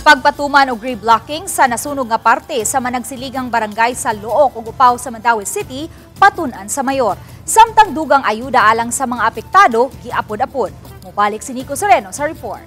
Pagpatuman og reblocking sa nasunog nga parte sa managsiligang barangay sa Looc ug Upaw sa Mandaue City patun-an sa mayor. Samtang dugang ayuda alang sa mga apektado giapod-apod. Mubalik si Nico Sereno sa report.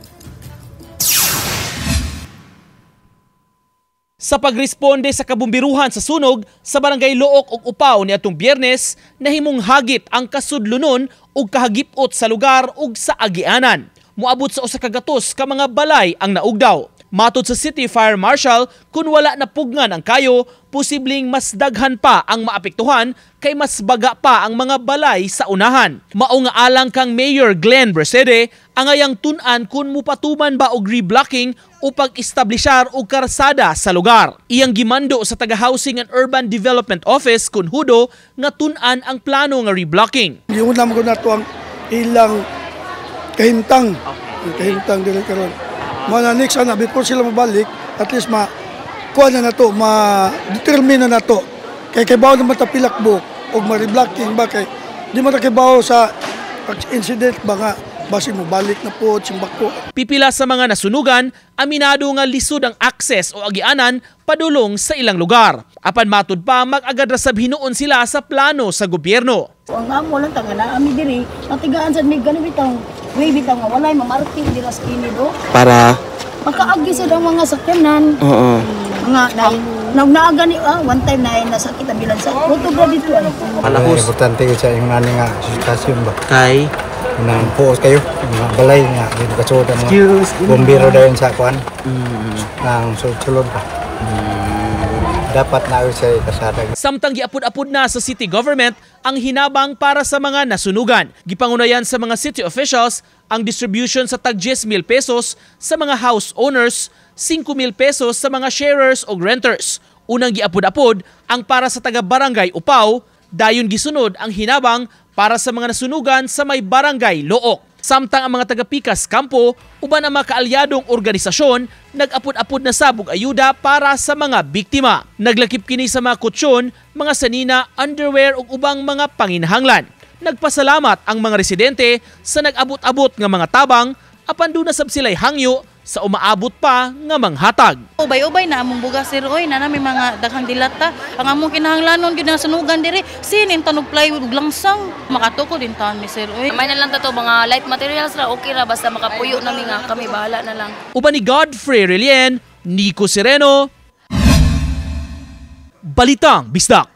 Sa pagresponde sa kabumbiruhan sa sunog sa barangay Looc ug Upaw niadtong Biyernes, nahimong hagit ang kasudlonon ug kahagipot sa lugar ug sa agianan. Moabot sa 100 ka mga balay ang naugdaw. Matod sa City Fire Marshal, kung wala na pugnan ang kayo, posibleng mas daghan pa ang maapektuhan kay mas baga pa ang mga balay sa unahan. Mao nga alang kang Mayor Glenn Bercede, ang ayang tun-an kung mupatuman ba og reblocking o pag-establishar og karsada sa lugar. Iyang gimando sa taga-Housing and Urban Development Office kun hudo nga tun-an ang plano nga reblocking. Giuna mo nato ang ilang kahimtang, kahimtang dili karon. Mga next ana before sila mabalik, at least ma kuha na nato, ma-determine na nato. Kay kay bawo naman ta pilakbo og ma-reblocking ba kay di man ta kibaw sa incident ba nga basi mo balik na po simbako. Pipila sa mga nasunugan, aminado nga lisod ang access o agianan padulong sa ilang lugar. Apan matud pa mag-agad ra sab hinuon sila sa plano sa gobyerno. Ang amo lang tanga na ami diri, natigaan sad mig gani bitang way bitang nga walay mamarking dira sa kilid do. Para makaagi sad ang mga sakyanan. Oo. Mga naaga ni one time na nasakit ang bilan sa moto bra dito ay. Palahos. Importante sa ingon ani nga sitwasyon ba. Kay nang puos kayo mga balay nga di makasuod ang mga bombero dayon sa kuan. Nang sulod ba. Dapat na sa kasada. Samtang giapod-apod na sa city government ang hinabang para sa mga nasunugan. Gipangunayan sa mga city officials ang distribution sa tag 10,000 pesos sa mga house owners, 5,000 pesos sa mga sharers o renters. Unang giapod-apod ang para sa taga-barangay Upaw, dayon gisunod ang hinabang para sa mga nasunugan sa may barangay Looc. Samtang ang mga taga-Pikas Kampo, uban ang mga kaalyadong organisasyon, nag-apod-apod na sab og ayuda para sa mga biktima. Naglakip kini sa mga kutsyon, mga sanina, underwear ug ubang mga panginahanglan. Nagpasalamat ang mga residente sa nag-abot-abot nga mga tabang, apan duna sab sila'y hangyo sa umaabot pa nga manghatag. Ubay-ubay na among bugas sir oy, na nami mga daghang dilata. Ang among kinahanglanon gyud nga sunugan diri, sinin tanog plywood ug langsang makatuko din taon mi sir oy. May na lang tato mga light materials ra, okay ra basta makapuyo nami nga kami bahala na lang. Uban ni Godfrey Relien, Nico Sereno, Balitang Bisdak.